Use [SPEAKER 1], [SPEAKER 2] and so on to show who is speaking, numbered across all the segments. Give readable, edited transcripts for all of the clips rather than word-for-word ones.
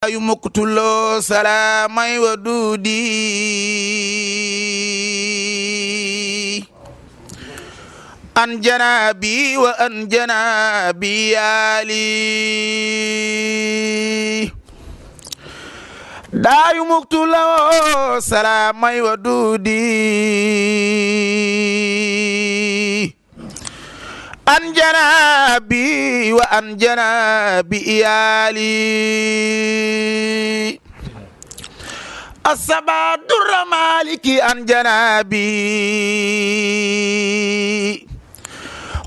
[SPEAKER 1] يمقتلو سلامي ودودي أن جنابي وأن جنابي يالي دا يمقتلو سلامي ودودي أن جنابي وأن جنابي إيالي السبع در مالكي أن جنابي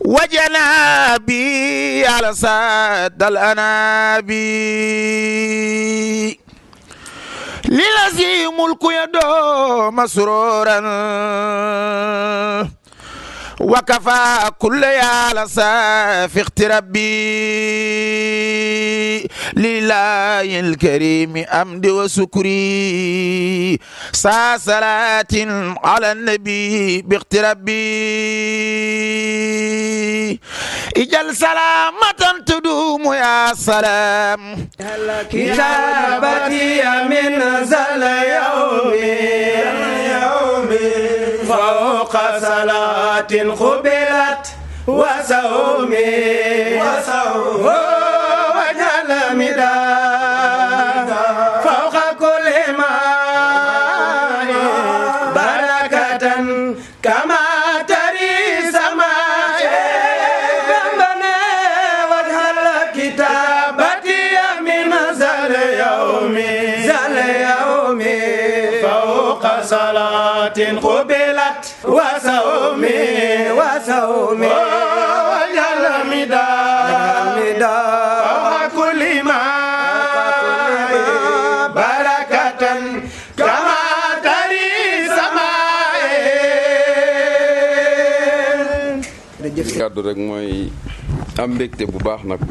[SPEAKER 1] وجنابي على ساد الأنابي للذي ملك يدو مسرورا وكفى كل يالسا في اختربي لله الكريم أمد وسكري سا صلاة على النبي باختربي اجل سلامة تدوم يا سلام
[SPEAKER 2] كتابتي من زل يومي فوق صلاة قبلت وصومي وجعل مداد فوق كل ماء بركة كما تري سماء بمبني وجعل كتابتي من زل يومي فوق صلاة قبلت وصومي وجعل مداد وكل ما بركة كما تري سماء.
[SPEAKER 3] kàddu rek mooy am mbégte bu baax nag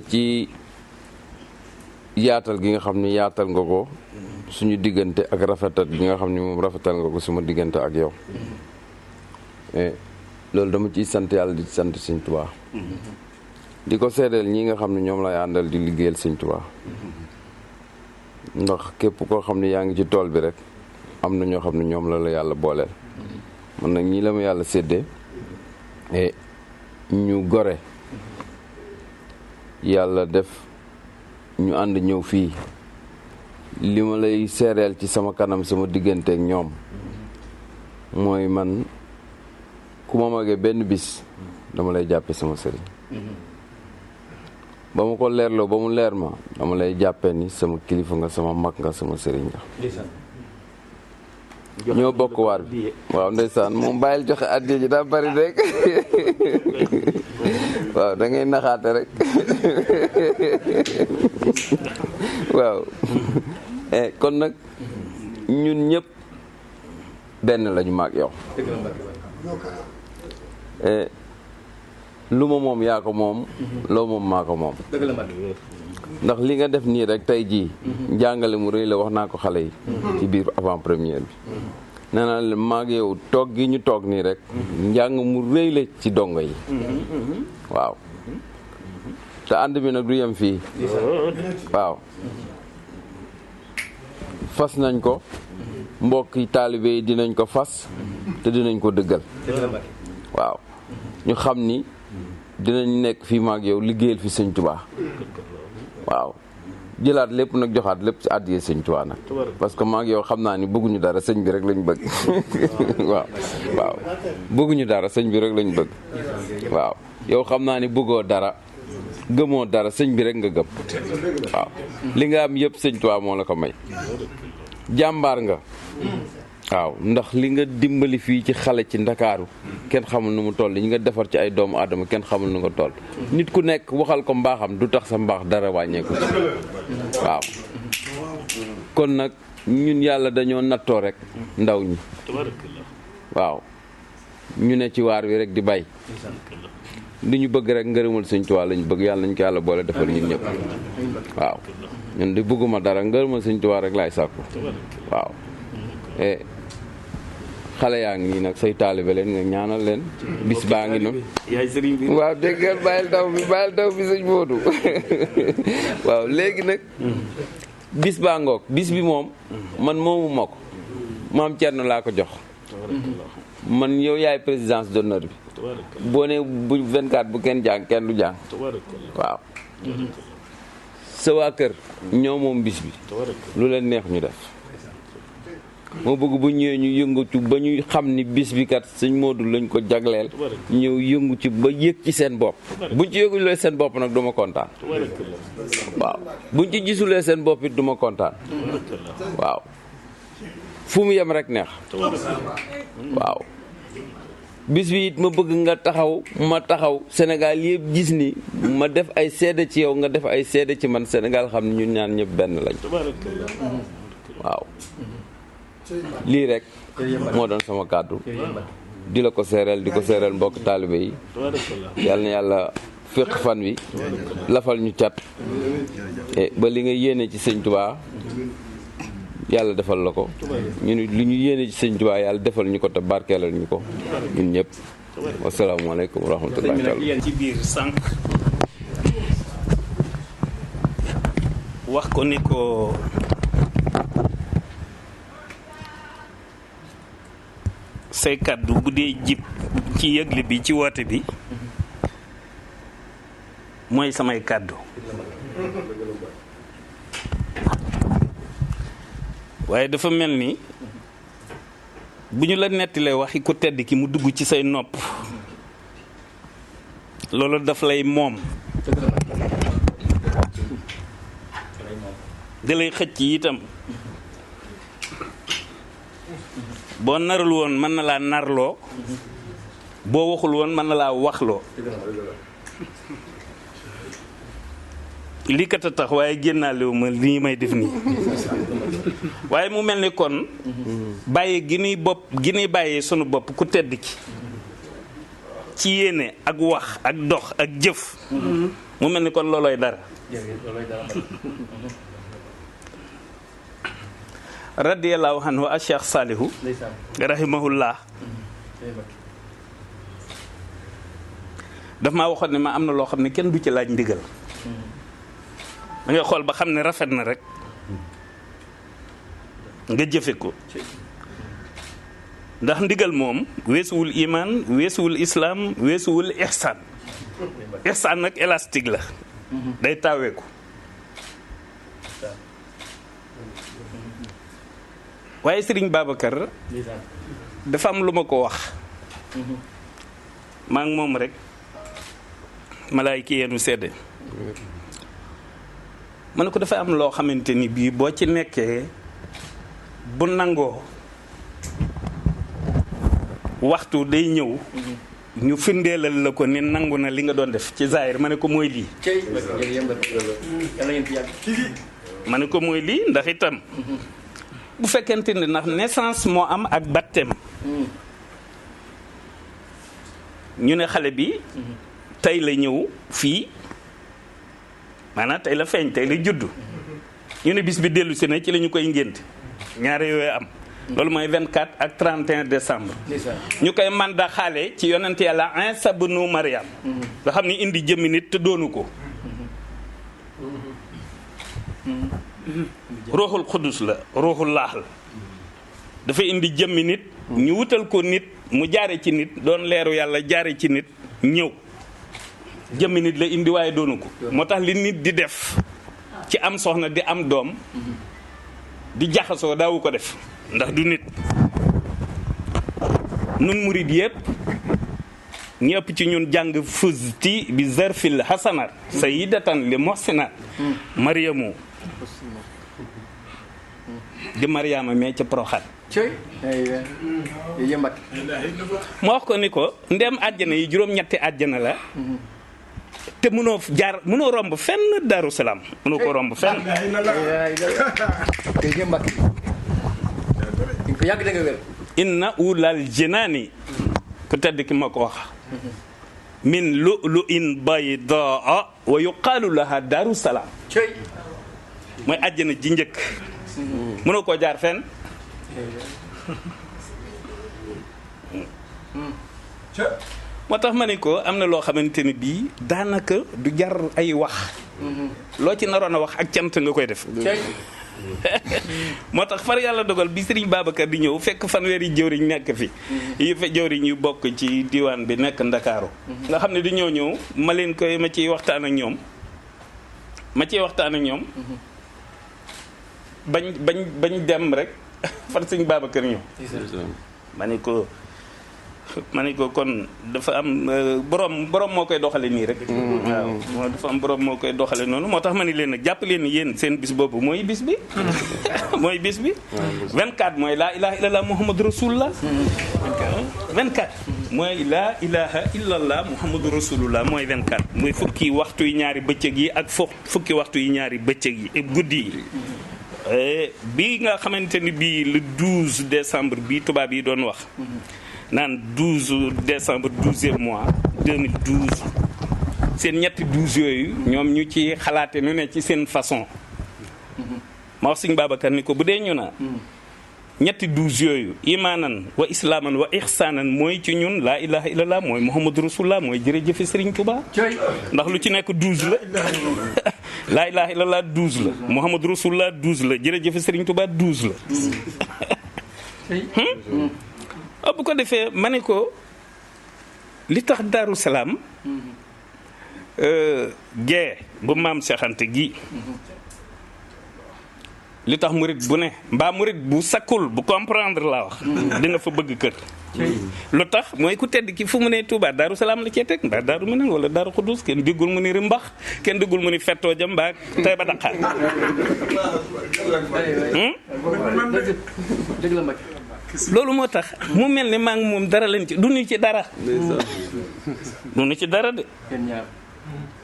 [SPEAKER 3] ci yaatal gi nga xam ni yaatal nga ko suñu diggante ak rafetal gi nga xam ni moom rafetal nga ko suma diggante ak yow loolu dama ciy sant yàlla di sant Sëñ Tuubaa di ko seedeel ñi nga xam ne ñoom lay àndal di liggéeyal Sëñ Tuubaa ndax képp koo xam ne yaa ngi ci tool bi rek am na ñoo xam ne ñoom la yàlla booleel man nag ñii la ma yàlla séddee ñu gore yàlla def ñu ànd ñëw fii li ma lay seereel ci sama kanam sama diggante ak ñoom mooy man ku ma magee benn bis dama lay jàppe sama sëriñ ba ma ko leerloo ba mu leer ma dama lay jàppee ni sama kilifa nga sama mag nga sama sëriñ nga ñoo bokk waar bi waaw ndeysaan moom bàyyil joxe addiya ji daa bari rek waaw da ngay naxaate rek waaw kon nag ñun ñëpp benn lañu maag yow lu ma moom yaa ko moom loo moom maa ko moom ndax li nga def nii rek tey jii njàngale mu rëy la wax naa ko xale yi ci biir avant première bi nee naa leen maag yow toog gi ñu toog nii rek njàng mu rëy la ci dongo yi waaw te ànd bi nag du yem fii waaw fas nañ ko mbokki taalibe yi dinañ ko fas te dinañ ko dëggal waaw ñu xam ni dinañ nekk fii maag yow liggéeyal fi Sëñ Tuubaa waaw jëlaat lépp nag joxaat lépp ci àddiyee Sëñ Tuubaa nag parce que maag yow xam naa ni bëgguñu dara sëñ bi rek lañ bëgg waaw bëgguñu dara sëñ bi rek lañ bëgg waaw yow xam naa ni bëggoo dara gëmoo dara sëñ bi rek nga gëm waaw li nga am yëpp Sëñ Tuubaa moo la ko may jàmbaar nga waaw ndax li nga dimbali fii ci xale ci Ndakaaru kenn xamul nu mu toll ñi nga defar ci ay doomu aadama kenn xamul nu nga toll nit ku nekk waxal ko mbaaxam du tax sa mbaax dara wàññeeku ci waaw kon nag ñun yàlla dañoo nattoo rek ndaw ñi waaw ñu ne ci waar wi rek di bay li ñu bëgg rek ngërëmal Sëñ Tuubaa lañu bëgg yàlla nañ ko yàlla boole defal ñun ñëpp waaw ñun di bëgguma dara ngërëmal Sëñ Tuubaa rek laay sàkku waaw xale yaa ngi nii nag say taalibe leen nga ñaanal leen bis baa ngi noonu
[SPEAKER 4] yaay sëriñ bi
[SPEAKER 3] waaw déggal bàyyil taw bi sëñ Modou waaw léegi nag bis baa ngoog bis bi moom man moomu ma ko maam Thierno laa ko jox man yow yaay présidence d'honneur bi boo ne bu 24 bu kenn jàng kenn du jàng waaw sa waa kër ñoo moom bis bi lu leen neex ñu def moo bëgg bu ñëwee ñu yëngu ci ba ñu xam ni bis bi kat sëñ Modou lañ ko jagleel ñëw yëngu ci ba yëg ci seen bopp buñ ci yëgulee seen bopp nag du ma kontaan waaw buñ ci gisulee seen bopp it du ma kontaan waaw fu mu yem rek neex waaw bis bi it ma bëgg nga taxaw ma taxaw Sénégal yëpp gis ni ma def ay seede ci yow nga def ay seede ci man Sénégal xam ne ñun ñaan ñëpp benn lañ waaw lii rek moo doon sama kàddu di la ko seereel di ko seereel mbokk taalibe yi yal na yàlla féq fan wi lafal ñu cat ba li nga yéene ci sëñ Tuubaa yàlla defal la ko ñu li ñu yéene ci sëñ Tuubaa yàlla defal ñu ko te barkeelal ñu ko ñun ñëpp wasalaamaaleykum wa rahmatullahi taala
[SPEAKER 4] ci biir sànq wax ko ni ko say kàddu bu dee jib ci yëgle bi ci woote bi mooy samay kàddu waaye dafa mel ni bu ñu la nettalee waxi ku tedd ki mu dugg ci say nopp loolu daf lay moom da lay xëcc itam boo narul woon mën na laa narloo boo waxul woon mën na laa waxloo lii kat a tax waaye génnaalewu ma lii may def nii waaye mu mel ni kon bàyyi gi nuy bàyyee sunu bopp ku tedd ki ci yéene ak wax ak dox ak jëf mu mel ni kon loolooy dara radiyallahu anhu a Cheikh Salihu rahimahullah daf maa waxoon ne ma am na loo xam ne kenn du ci laaj ndigal da ngay xool ba xam ne rafet na rek nga jëfe ko ndax ndigal moom weesuwul iman weesuwul islam weesuwul ihsan ihsan nag élastique la day taaweeku waaye Serigne Babacar dafa am lu ma ko wax maa ngi moom rek malaayka yeenu sedde ma ne ko dafa am loo xamante ni bii boo ci nekkee bu nangoo waxtu day ñëw ñu firndeelal la ko ni nangu na li nga doon def ci zaahir ma ne ko mooy lii ma ne ko mooy lii ndax itam bu fekkente ne ndax naissance moo am ak baptême ñu ne xale bi tey la ñëw fii maanaam tey la feeñ tey la juddu ñu ne bis bi dellu si ne ci la ñu koy ngénte ñaare yooyu am loolu mooy 24 ak 31 décembre ñu koy manda xaale ci yonent yàlla Iisa bnu Maryam nga xam ni indi jëmmi nit te doonu ko ruuxul xudus la ruuxul laax la dafa indi jëmmi nit ñu wutal ko nit mu jaare ci nit doon leeru yàlla jaare ci nit ñëw jëmmi nit la indi waaye doonu ko moo tax li nit di def ci am soxna di am doom di jaxasoo daawu ko def ndax du nit nun murid yëpp ñëpp ci ñun jàng fuzti bi zarfil hasanat sayyidatan li muhsinat mariamu di mariama mais ca Poroxaan mu wax ko ni ko ndem àjjana yi juróom-ñetti àjjana la te mënoo romb fenn Daaru Salaam mënoo ko romb fenn inna ulal jinaani ku tedd ki ma ko wax min lu'lu'in baydaa wa yuqaalu laha Daaru Salaam mooy àjjana ji njëkk mënoo koo jaar fenn moo tax ma ne ko am na loo xamante ni bii daanaka du jar ay wax. loo ci naroon a wax ak cant nga koy def. moo tax far yàlla dogal bi Serigne Babacar di ñëw fekk fanweeri jëwriñ nekk fi. yi fa jëwriñ yu bokk ci diwaan bi nekk Ndakaaru. nga xam ne di ñëw ma leen koy ma ciy waxtaan ak ñoom. bañ dem rek far Serigne Babacar ñëw. ma ne ko kon dafa am borom moo koy doxale nii rek. waaw dafa am borom moo koy doxale noonu moo tax ma ni leen nag jàpp leen ni yéen seen bis boobu mooy bis bi. mooy bis bi. 24 mooy laa ilaha illallah muhammadu rasulullah. 24 mooy laa ilaha illallah muhammadu rasulullah mooy 24. mooy fukki waxtu yi ñaari bëccëg yi ak fukki waxtu yi ñaari bëccëg yi guddi yi. bi nga xamante ni bii le 12 décembre bi tubaab yi doon wax. naan 12 décembre 12e mois 2012 seen ñetti 12 yooyu ñoom ñu ci xalaate nu ne ci seen façon ma wax Sëñ Babacar ni ko bu dee ñu na ñetti 12 yooyu imaanan wa islaaman wa ihsaanan mooy ci ñun laa ilaha illallah mooy muhammadu rasulullah mooy jërëjëfe Sëriñ Tuubaa ndax lu ci nekk 12 la laa ilaha illallah 12 la muhammadu rasulullah 12 la jërëjëfe Sëriñ Tuubaa 12 la bu ko defee ma ne ko li tax Daaru Salaam gee bu maam Cheikh Anta gi li tax murit bu ne mbaa murit bu sakkul bu comprendre laa wax dina fa bëgg kër lu tax mooy ku tedd ki fu mu ne Touba Daaru Salaam la cee teg mbaa Daaru Minam wala Daaru Xudus kenn déggul mu ni Rimbax kenn déggul mu ni Fettoo Jam mbaa tey ba Dakar loolu moo tax mu mel ne maa ngi moom dara leen ci du ñu ci dara. du ñu ci dara de.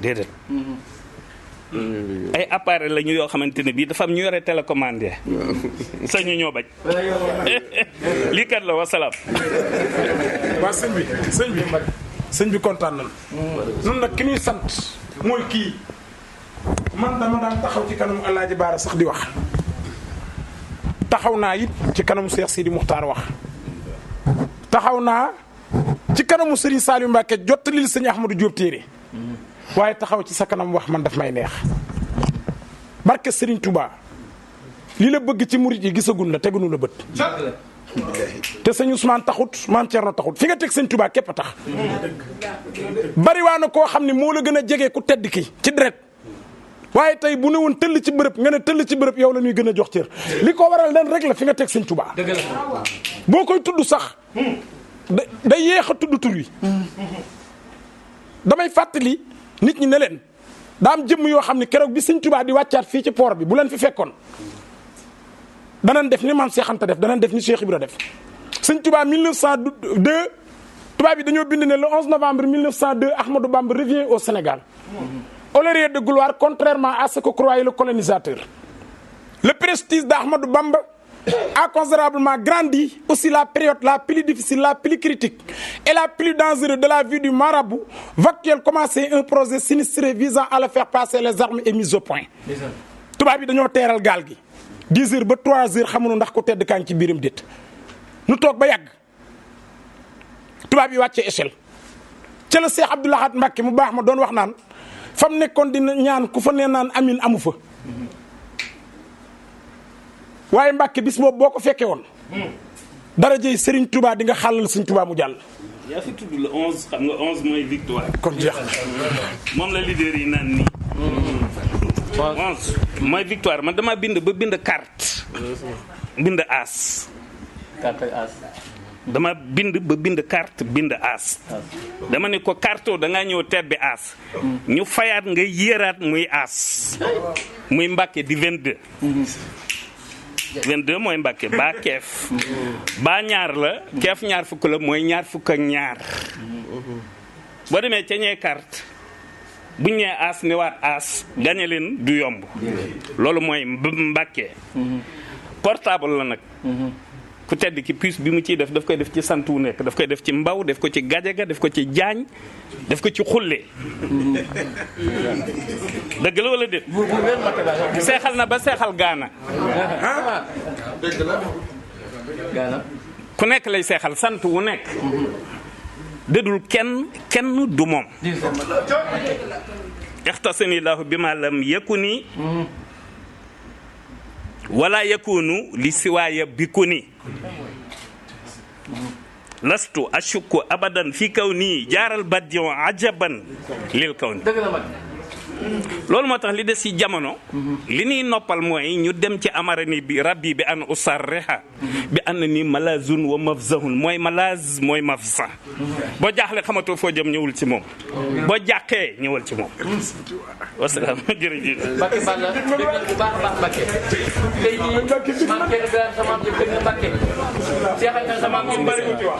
[SPEAKER 4] déedéet. ay appareil la ñu yoo xamante ne bii dafa am ñu yore télécommandé. sañu ñoo bañ. lii kat la wasalaam.
[SPEAKER 5] waa sëñ bi kontaan nañu. nun nag ki ñuy sant mooy kii man dama daan taxaw ci kanamu Alaaji Baara sax di wax. taxaw naa it ci kanamu Cheikh Sidi Muxtaar wax taxaw naa ci kanamu Serigne Saliou Mbacke jottalil sëñ Ahmadou Diop téere waaye taxaw ci sa kanam wax man daf may neex barke Serigne Touba li la bëgg ci murit yi gisagul la tegunu la bët te sëñ Ousmane taxut maam Thierno taxut fi nga teg sëñ Touba képp a tax bari waa na koo xam ne moo la gën a jege ku tedd ki ci deret waaye tey bu ne woon tëll ci bërëb nga ne tëll ci bërëb yow la ñuy gën a jox cër li ko waral leen rek la fi nga teg sëñ Touba boo koy tudd sax day yéex a tudd tur wi damay fàttali nit ñi ne leen daa am jëmm yoo xam ne keroog bi sëñ Touba di wàccaat fii ci port bi bu leen fi fekkoon danañ def ni maam Cheikh Anta def danañ def ni Cheikh Ibra def sëñ Touba 1902 tubaab bi dañoo bind ne le 11 novembre 1902 Ahmadou Bamba revient au Sénégal au lieu de gloire, contrairement à ce que croyait le colonisateur. Le prestige d'Ahmadou Bamba a considérablement grandi, aussi la période la plus difficile, la plus critique et la plus dangereuse de la vie du marabout va-t-elle commencer un projet sinistré visant à le faire passer les armes et mises au point. tubaab bi dañoo teeral gaal gi 10 heures ba 3 heures xamuñu ndax ko tedd kaa ngi ci biiram déet nu toog ba yàgg tubaab yi wàcce échelle ca la Cheikh Abdou Lahad Mbacké mu baax ma doon wax naan fam nekkoon dina ñaan ku fa nee naan amin amu fa waaye Mbàkke bis boobu boo ko fekkee woon dara jëy Serigne Touba di nga xàllal Serigne Touba mu jàll.
[SPEAKER 4] yaa fi tudd le 11 xam nga 11 mooy victoire.
[SPEAKER 5] kon jeex na.
[SPEAKER 4] moom la leader yi naan nii. 11 mooy victoire man dama bind ba bind carte. bind as.
[SPEAKER 6] carte as.
[SPEAKER 4] dama bind ba bind carte bind as. dama ne ko carte da ngaa ñëw tebbi as. ñu fayaat nga yéeraat muy as. muy Mbàkke di 22. 22 mooy Mbàkke baa keef. baa ñaar la keef ñaar fukk la mooy ñaar fukk ak ñaar. boo demee ca ñee carte buñ ñee as ne waat as gañe leen du yomb. loolu mooy Mbàkke. portable la nag. ku tedd ki puce bi mu ciy def daf koy def ci sant wu nekk daf koy def ci mbaw def ko ci gajaga def ko ci jaañ def ko ci xulle dëgg la wala déet seexal na ba seexal gaana
[SPEAKER 6] Gaana
[SPEAKER 4] ku nekk lay seexal sant wu nekk dëdul kenn du moom ixtasani lahu bi ma lam yakuni wala yakunu li siwaaya bikuni lastu ashukku abadan fi kawni jaaral badion ajaban lil kawni loolu moo tax li des ci jamono li ñuy noppal mooy ñu dem ci amarani bi rabbi bi an usarriha bi an ni malazun wa mafzahun mooy malaz mooy mafza boo jaaxle xamatoo foo jëm ñëwul ci moom boo jàqee ñëwal ci moom wasalaam jërëjëf
[SPEAKER 6] Mbacke Balla dégg nañ bu baax a baax Mbacke tey jii maam kenn gën sa maam jëf na Mbacke seexal nga sa maam
[SPEAKER 4] moom bari ci wax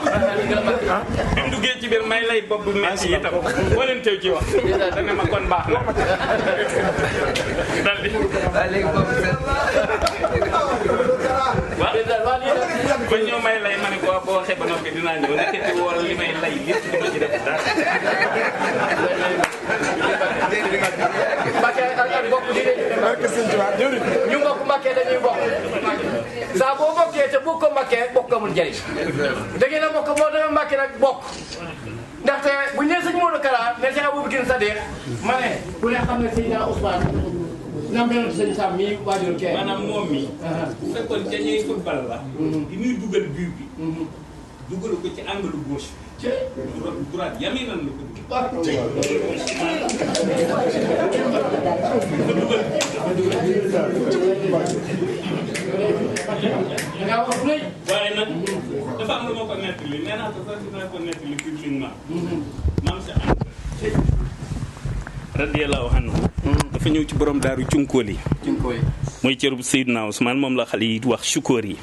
[SPEAKER 4] bi mu duggee ci biir may lay bopp bu metti itam boo leen teew ci wax dana ma kon baax na dal di waaw ba ñëw may lay ma ne ko boo waxee ba noppi dinaa ñëw nekkati woon li may lay lépp dama ci def dara
[SPEAKER 6] Mbacke ak bokk di ñu bokk Mbacke dañuy bokk saa boo bokkee te bokk ko Mbacke bokk amul njëriñ da ngeen a bokk boo demee Mbacke nag bokk ndaxte bu ñu nee sëñ Modou Kara ne Cheikh Aboubacar Sadiq ma ne bu ne xam ne Seydina Ousmane na mel sëñ Sam mi waajur kee
[SPEAKER 4] maanaam moom mi bu fekkoon dañuy football la di muy dugal but bi dugal ko ci angle gauche bi droite yaminan la ko waaye nag dafa am lu ma ko nettali nee naa ko sax dinaa ko nettali publiquement maam si Anta radiyallahu anhu dafa ñëw ci borom daaru cunkóol yi mooy cërub Seydina Ousmane moom la xale yi wax sukóor yi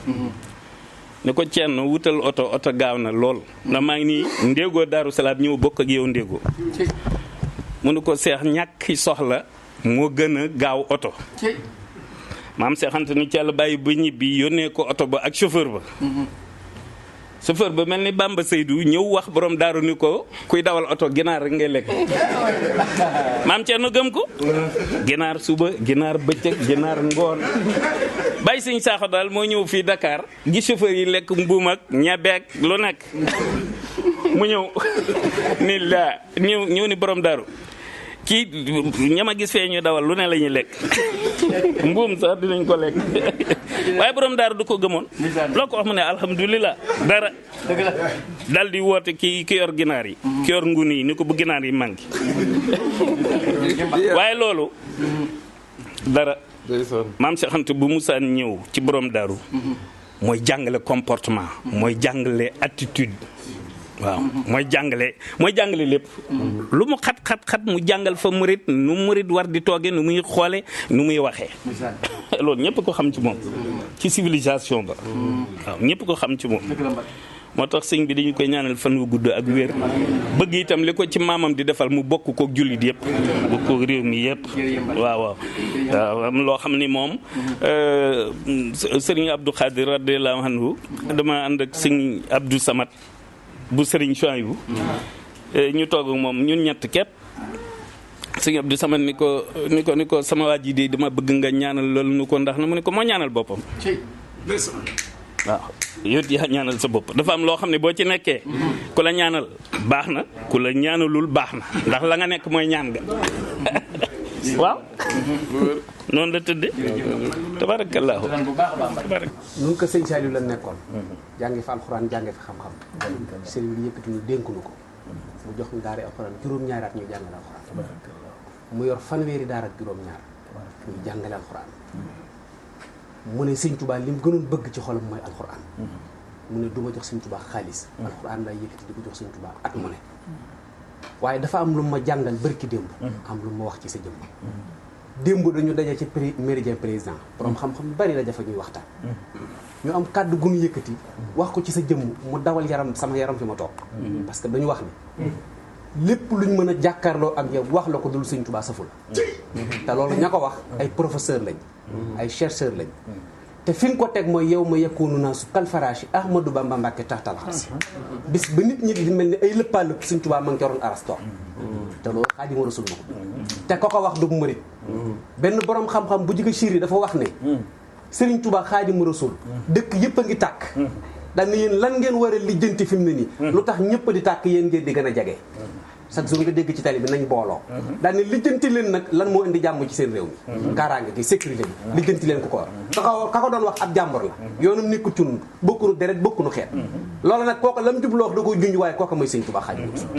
[SPEAKER 4] ne ko cenn wutal oto gaaw na lool ndax maa ngi nii ndéegoo Daaru Salaam ñëw bokk ak yow ndéegoo mu ne ko seex ñàkk soxla moo gën a gaaw oto maam Seex Anta ni Càll bàyyi ba ñibbi yónnee ko oto ba ak chauffeur ba chauffeur ba mel ni Bamba Seydou ñëw wax borom daaru ni ko kuy dawal oto ginaar rek ngay lekk maam Thierno gëm ko ginaar suba ginaar bëccëg ginaar ngoon bàyyi sëñ Saaxo daal moo ñëw fii Dakar gis chauffeur yi lekk mbuum ak ñabeek lu nekk mu ñëw ni la ñëw ni borom daaru kii ñama gis fee ñu dawal lu ne la ñuy lekk mbuum sax dinañ ko lekk waaye borom daaru du ko gëmoon loo ko wax mu ne alhamdulilah dara dal di woote ki yor ginaar yi ki yor nguni yi ni ko bu ginaar yi manqué waaye loolu dara maam Cheikh Anta bu musaan ñëw ci borom daaru mooy jàngale comportement mooy jàngale attitude waaw mooy jàngale lépp lu mu xat mu jàngal fa murit nu murit war di tooge nu muy xoole nu muy waxee loolu ñëpp ko xam ci moom ci civilisation ba waaw ñëpp ko xam ci moom moo tax sëñ bi dañu koy ñaanal fan wu gudd ak wér bëgg itam li ko ci maamam di defal mu bokk kook jullit yëpp bokk kook réew mi yëpp waaw am loo xam ni moom sëriñ Abdou Khadir radiyallahu anhu dama ànd ak sëñ Abdou Samad bu sëriñ Chouaïbou ñu toog ak moom ñun ñett képp sëñ Abdou Samad ni ko sama waa ji de dama bëgg nga ñaanal loolu nu ko ndax na mu ne ko moo ñaanal boppam waaw yow yaa ñaanal sa bopp dafa am loo xam ne boo ci nekkee ku la ñaanal baax na ku la ñaanalul baax na ndax la nga nekk mooy ñaan ga waaw noonu la tëdde tabarakallahu
[SPEAKER 7] nun ko sëñ Saliou la nekkoon jànge fa alxuraan jànge fa xam-xam sëriñ bi yëkkati ñu dénk nu ko mu jox ñu daara alxuraan juróom-ñaari at ñuy jàngale alxuraan mu yor fanweeri daara ak juróom-ñaar ñuy jàngale alxuraan mu ne sëñ Touba li mu gënoon bëgg ci xolam mooy alxuraan mu ne du ma jox sëñ Touba xaalis alxuraan lay yëkkati di ko jox sëñ Touba at mu ne waaye dafa am lu ma jàngal bërki démb am lu ma wax ci sa jëmm démb dañu daje ci méridien président borom xam-xam yu bari daje fa ñuy waxtaan ñu am kàddu gu ñu yëkkati wax ko ci sa jëmm mu dawal sama yaram fi ma toog parce que dañu wax ni lépp luñ mën a jàkkaarloo ak yow wax la ko dul sëñ Touba safu la te loolu ña ko wax ay professeur lañ ay chercheur lañ te fi nga ko teg mooy yow ma yekkoonu naa su kalfaraashi Ahmadou Bamba Mbàkke taxtal xas bis ba nit ñi di mel ni ay lëppaalëpp sëñ Touba ma ngi ko waroon arastoor te loolu Xaadimu Rasuul ma ko te ko wax du murit benn borom xam-xam bu jóge Chiri dafa wax ne Sëriñ Touba Xaadimu Rasuul dëkk yëpp a ngi tàkk daal ni yéen lan ngeen war a lijjanti fi mu ne nii lu tax ñëpp di tàkk yéen ngeen di gën a jege chaque jour nga dégg ci tali bi nañ booloo daal ni lijjanti leen nag lan moo indi jàmm ci seen réew mi kaaraange gi sécurité bi lijjanti leen ku ko war ka ko doon wax ab jàmbur la yoonum nekku cun bokkunu deret bokkunu xeet loolu nag kooka lam jubloo wax da koy junj waaye kooka mooy Sëñ Tuubaa Xaadimu Rasuul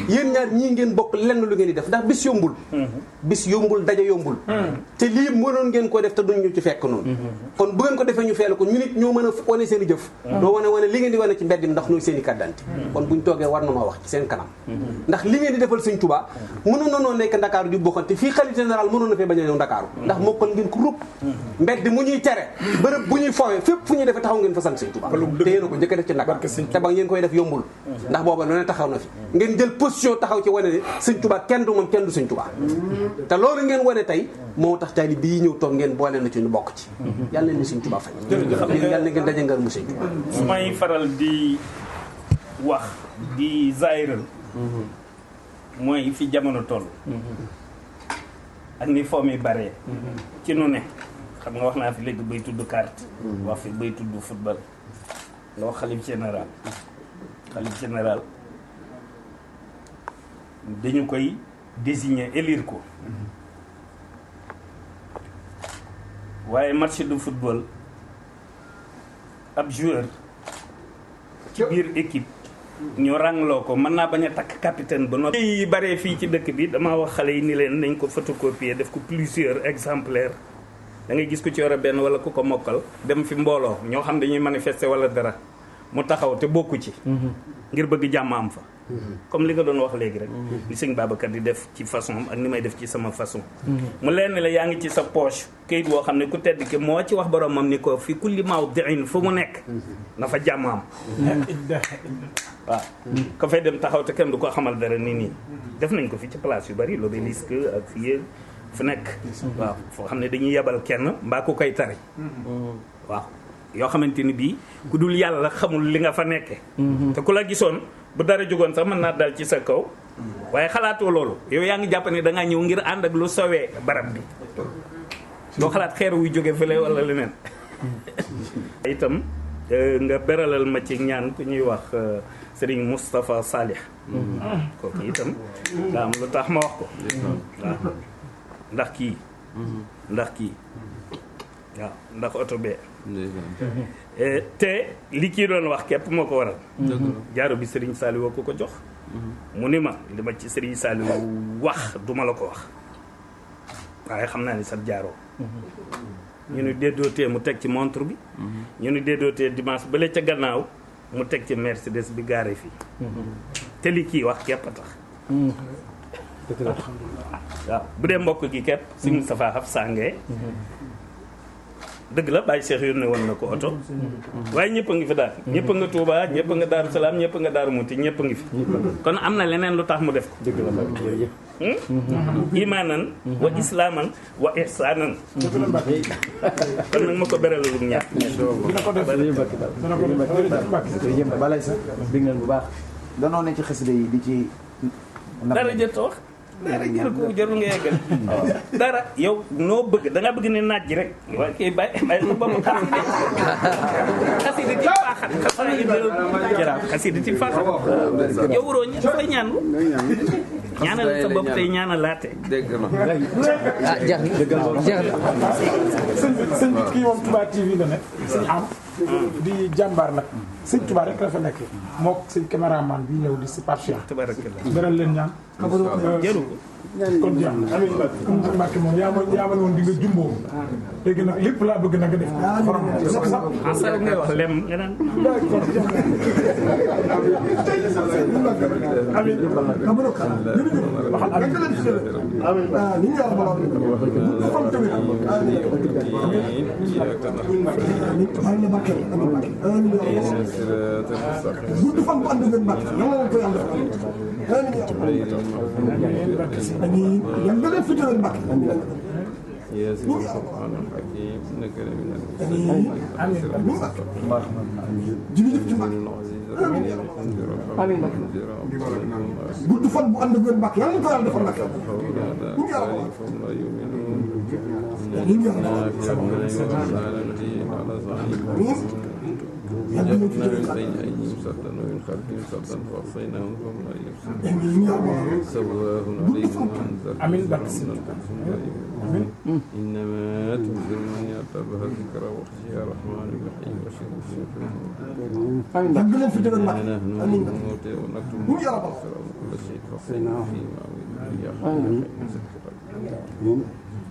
[SPEAKER 7] yéen ñaar ñii ngeen bokk lenn lu ngeen di def ndax bis yombul daje yombul te lii mënoon ngeen ko def te duñ ñu ci fekk noonu kon bu ngeen ko defee ñu feelu ko ñu nit ñoo mën a wane seen i jëf doo wane li ngeen di wane ci mbedd mi ndax nooy seen i carte d'identité kon buñ toogee war na noo wax ci seen kanam ndax li ngeen di defal Sëñ Tuubaa mënoon na noo nekk Ndakaaru di bokkante fii xalifa général mënoon na fee bañ a ñëw Ndakaaru ndax mokkal ngeen ko rupp mbedd mu ñuy tere bërëb bu ñuy foowe fépp fu ñuy defee taxaw ngeen fa sant Sëñ Tuubaa te yéen a ko njëkk a def ci Ndakaaru te ba ngeen koy def yombul ndax booba lu ne taxaw na fi ngeen jël position taxaw ci wane ne Sëñ Tuubaa kenn du moom kenn du Sëñ Tuubaa te loolu ngeen wane tey moo tax tey bii ñëw toog ngeen boole na ci ñu bokk ci yàlla na Sëñ Tuubaa fay yàlla na ngeen daje ngar mu Sëñ Tuubaa
[SPEAKER 4] su may faral di wax di zaayiral mooy fi jamono toll ak ni foom yi bare ci nu ne xam nga wax naa fi léegi bay tudd carte wax fi bay tudd football nga wax xalif général dañu koy désigner élire ko waaye match de football ab joueur ci biir équipe ñu rangloo ko mën naa bañ a takk capitaine ba noppi yi bare fii ci dëkk bi dama wax xale yi ni leen nañ ko photocopier def ko plusieurs exemplaires da ngay gis ku ci yore benn wala ku ko mokkal dem fi mbooloo ñoo xam dañuy manifester wala dara mu taxaw te bokku ci ngir bëgg jàmm am fa comme li nga doon wax léegi rek li sëñ Babacar di def ci façon ak ni may def ci sama façon mu leen la yaa ngi ci sa poche kayit woo xam ne ku tedd ki moo ci wax boromam ni ko fi kulli mawdi'in fu mu nekk na fa jàmm am waaw ko fay dem taxaw te kenn du ko xamal dara nii def nañ ko fi ci place yu bari l'Obélisque ak fii fu nekk waaw foo xam ne dañuy yebal kenn mbaa ku koy tari waaw yoo xamante ni bii ku dul yàlla xamul li nga fa nekke te ku la gisoon bu dara jógoon sax mën naa dal ci sa kaw waaye xalaatoo loolu yow yaa ngi jàpp ne dangaa ñëw ngir ànd ak lu sowee barab bi doo xalaat xeer wuy jóge fële wala leneen itam nga beralal ma ci ñaan ku ñuy wax Serigne Moustapha Salih kooku itam daa am lu tax ma wax ko waaw ndax kii waaw ndax oto bee te li kii doon wax képp moo ko waral jaaro bi Serigne Saliou ko jox mu ni ma li ma ci Serigne Saliou wax duma la ko wax waaye xam naa ni sax jaaroo ñu ni déddootee mu teg ci montre bi ñu ni déddootee dimanche bële ca gannaaw mu teg ci Mercedes bi gaare fii te li kii wax képp a tax waaw bu dee mbokk gi képp si Moustapha Xaf Sànge dëgg la Baye Cheikh yónnee woon na ko oto waaye ñëpp a ngi fi daal ñëpp a nga Touba ñëpp a nga Daaru Salaam ñëpp a nga Daaru Muti ñëpp a ngi fi kon am na leneen lu tax mu def ko imaanan wa islaaman wa ihsaanan kon nag ma ko beralul ñaar
[SPEAKER 5] dina ko def dina ko def
[SPEAKER 1] balay sax dégg nañ bu baax danoo ne ci xasida yi di ci
[SPEAKER 4] dara jot wax dara jël ko jarul nga yeggal dara yow noo bëgg da nga bëgg ne naaj ji rek waaye kii bàyyi sa bopp xasida ci faaxat xasida ci faaxat yow waroo ña fay ñaan ñaanal sa bopp tey ñaanal laate
[SPEAKER 3] dégg na
[SPEAKER 6] jeex na
[SPEAKER 5] sëñ bi kii moom Touba TV la nekk sëñ am di jàmbaar nag sëñ Touba rek la fa nekk mook sëñ caméraman bi ñëw di si Pape Cheikh
[SPEAKER 4] tabarakallah
[SPEAKER 5] beral leen ñaan
[SPEAKER 4] jëru
[SPEAKER 5] kon jeex na amiin Mbacke moom yaa ma woon di nga jumboo léegi nag lépp laa bëgg na nga def xorom
[SPEAKER 4] en sa ngay wax lem nga naan
[SPEAKER 5] amiin
[SPEAKER 8] gudd fan bu ànd ngeen Mbacke yàlla na ko yàlla def amiin yàlla na leen fi tëral Mbacke jërëjëf ci Mbacke gudd fan bu ànd ngeen Mbacke yàlla na ko yàlla defal Mbacke
[SPEAKER 3] وجعلنا من بين أيديهم سدا ومن خلفهم سدا فأغشيناهم فهم لا يبصرون سواء عليهم أنذرتهم إنما تنذر من يتبع الذكر وخشي الرحمن بالحي وشر نحن نموت ونكتب كل شيء فصلنا فيما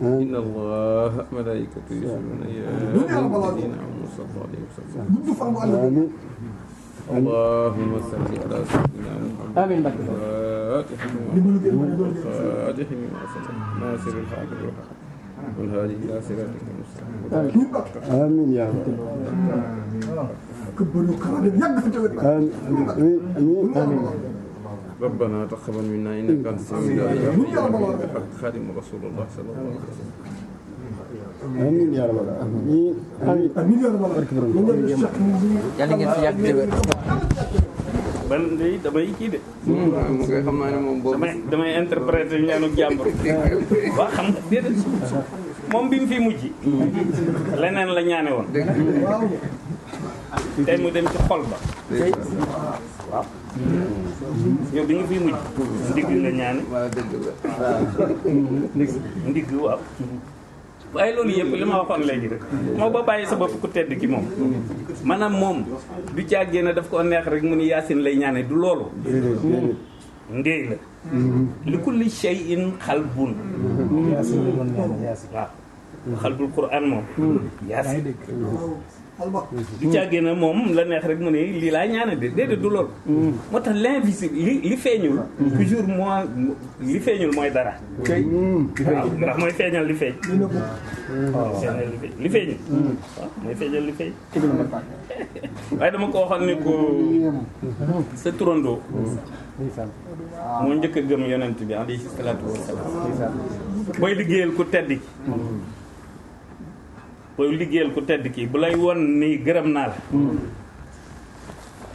[SPEAKER 3] إن الله ملائكته يصلون يا الذين آمنوا صلوا عليه وسلم اللهم صل على سيدنا محمد
[SPEAKER 6] آمين
[SPEAKER 3] الفاتح لما سبق ناصر الحق بالحق والهادي إلى صراطك المستقيم
[SPEAKER 9] آمين يا رب آمين
[SPEAKER 3] ربنا تقبل منا إنك أنت السميع العليم بحق خادم رسول الله صلى الله عليه وسلم
[SPEAKER 9] آمين يا رب آمين آمين يا رب
[SPEAKER 6] yàlla ngeen fi yàgg déwén.
[SPEAKER 4] man de damay kii de.
[SPEAKER 3] mu koy xam naa ne moom boobu
[SPEAKER 4] damay interpréter ñaanu jàmbur. waaw xam nga déedéet moom bi mu fi mujj. leneen la ñaane woon. tey mu dem ci xol ba. waaw. yow bi nga fi mujj. ndigg nga ñaane.
[SPEAKER 3] waaw dëgg la.
[SPEAKER 4] ndigg waaw. waaye loolu yëpp li ma waxoon léegi rek moo ba bàyyi sa bopp ku tedd ki moom maanaam moom du càggee ne daf ko neex rek mu ni yaasin lay ñaane du loolu ndéy la li kulli shay'in xalbun waaw xalbul quran moom yaasin du càggee ne moom la neex rek mu ne lii laa ñaane de déedéet du loolu moo tax l'invisible li feeñul toujours moo li feeñul mooy dara waaw ndax mooy feeñal li feeñ feeñal li feeñul waaw mooy feeñal li feeñ waaye dama ko waxoon ne ko sa turandoo moo njëkk a gëm yonent bi alayhi salaatu wasalaam booy liggéeyal ku tedd ki booy liggéeyal ku tedd kii bu lay won ni gërëm naa la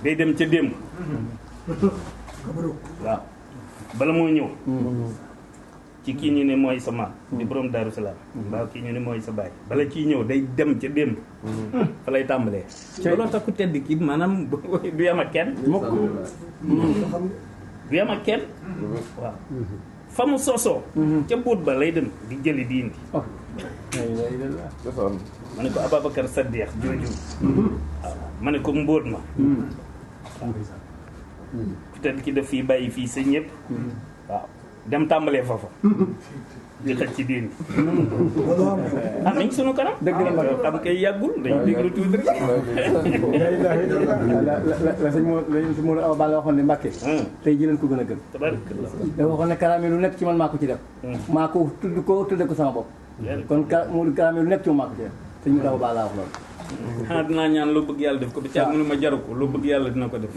[SPEAKER 4] day dem ca démb waaw bala moo ñëw ci kii ñu ne mooy sa maam di borom Daaru Salaam waaw kii ñu ne mooy sa baay bala ciy ñëw day dem ca démb fa lay tàmbalee looloo tax ku tedd kii maanaam du yam ak kenn du yam ak kenn waaw fa mu sosoo ca buut ba lay dem di jëli di indi ma ne ko Ababacar Saddiq jooju waaw ma ne ko mbóot ma peut-être ki def fii bàyyi fii sa ñëpp waaw dem tàmbalee foofa di xëcc ci diin ah nañ sunu kanam dëgg la xam kay yàggul dañ déglu tuuti rek
[SPEAKER 6] la sëñ Modou Awa Balla waxoon ne Mbàkke tey ji leen ko gën a gëm
[SPEAKER 4] tabaarkalla
[SPEAKER 6] da waxoon ne karaame lu nekk ci man maa ko ci def maa ko tudde ko sama bopp kon Modou karaame lu nekk ci maa ko ci def sëñ Modou Awa Balla wax loolu
[SPEAKER 4] xanaa dinaa ñaan loo bëgg yàlla def ko bi ca mu ne ma jaru ko loo bëgg yàlla dina ko def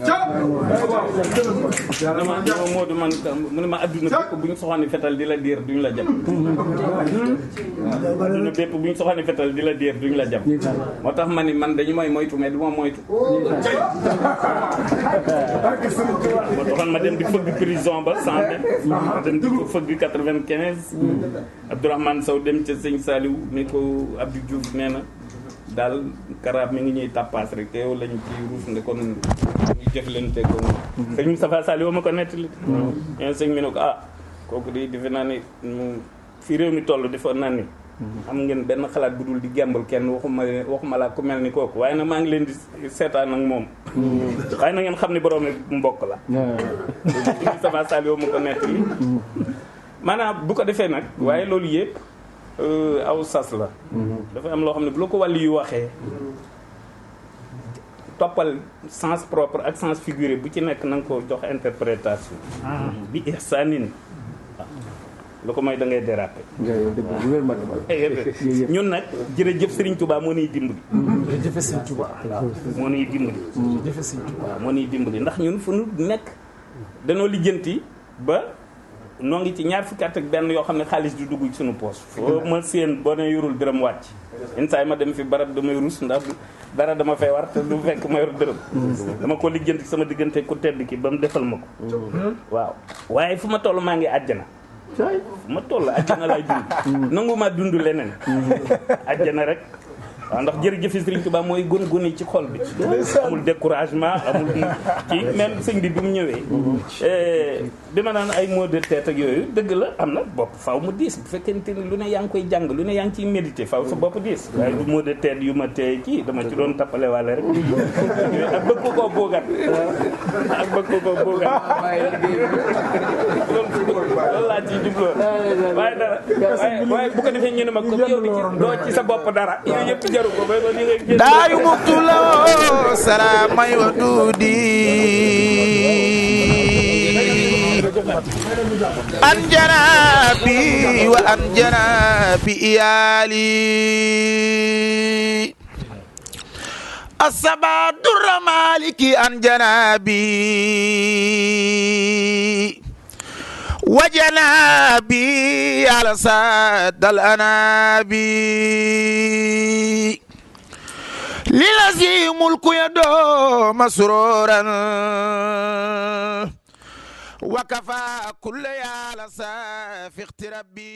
[SPEAKER 4] dama Modou man mu ne ma adduna bépp bu ñu soxani fetal di la diir duñu la jam adduna bépp bu ñu soxani fetal di la diir duñu la jam moo tax ma ni man dañu may moytu mais du ma moytu moo taxoon ma dem di fëgg prison ba 100 ma dem di ko fëgg 95 Abdourahmane Sow dem ca sëñ Saliou ni ko Abdou Diouf nee na daal karaab mi ngi ñuy tappaas rek te yow lañu ci ruus nde kon ñu jëflante ko sëñ Moustapha Saliou ma ko nettali sëñ mi ne ko kooku di defe naa ni fi réew mi toll defoon naa ni am ngeen benn xalaat bu dul di gembal kenn waxuma laa ku mel ni kooku waaye nag maa ngi leen di seetaan ak moom waaye na ngeen xam ni borom mbokk la sëñ Moustapha Saliou ma ko nettali maanaam bu ko defee nag waaye loolu yëpp aw sas la dafa am loo xam ne bu la ko wàllu yu waxee toppal sens propre ak sens figuré bu ci nekk na nga ko jox interprétation bi ihsanin lu ko mooy da ngay déraper ñun nag jërëjëf Serigne Touba moo nuy dimbali
[SPEAKER 6] jërëjëf Serigne Touba
[SPEAKER 4] moo nuy dimbali
[SPEAKER 6] jërëjëf Serigne Touba
[SPEAKER 4] waaw moo nuy dimbali ndax ñun fu nu nekk danoo lijjanti ba noo ngi ci ñaar fukki at ak benn yoo xam ne xaalis du dugg ci suñu poos foo ma séen boo ne yorul dërëm wàcc yenn saa yi ma dem fi barab damay rus ndax dara dama fay war te du fekk ma yor dërëm dama ko lijjanti sama diggante ku tedd ki ba mu defal ma ko waaw waaye fu ma toll maa ngi àjjana fu ma toll àjjana laay dund nangu maa dund leneen àjjana rek waaw ndax jërëjëf Sëriñ Tuubaa mooy gun ci xol bi amul découragement amul kii même sëñ bi mu ñëwee bi ma naan ay maux de tête ak yooyu dëgg la am na bopp faaw mu diis bu fekkente ni lu ne yaa ngi koy jàng lu ne yaa ngi ciy méditer faaw sa bopp diis waaye du maux de tête yu ma tee kii dama ci doon tappale wàlle rek ak bëgg koo boogat loolu laa ciy jubloon waaye dara waaye bu ko defee ñu ne ma comme yow doo ci sa bopp dara yooyu yëpp jaru ko ba li ngay génn
[SPEAKER 2] daayu muqtulo salamay wa duudi an janabi wa an janabi iyali asaba durra maliki an janabi wa janabi ala sadal anabi lilazi mulku yado masruran wa kafa kulla ya la safi iqtirabi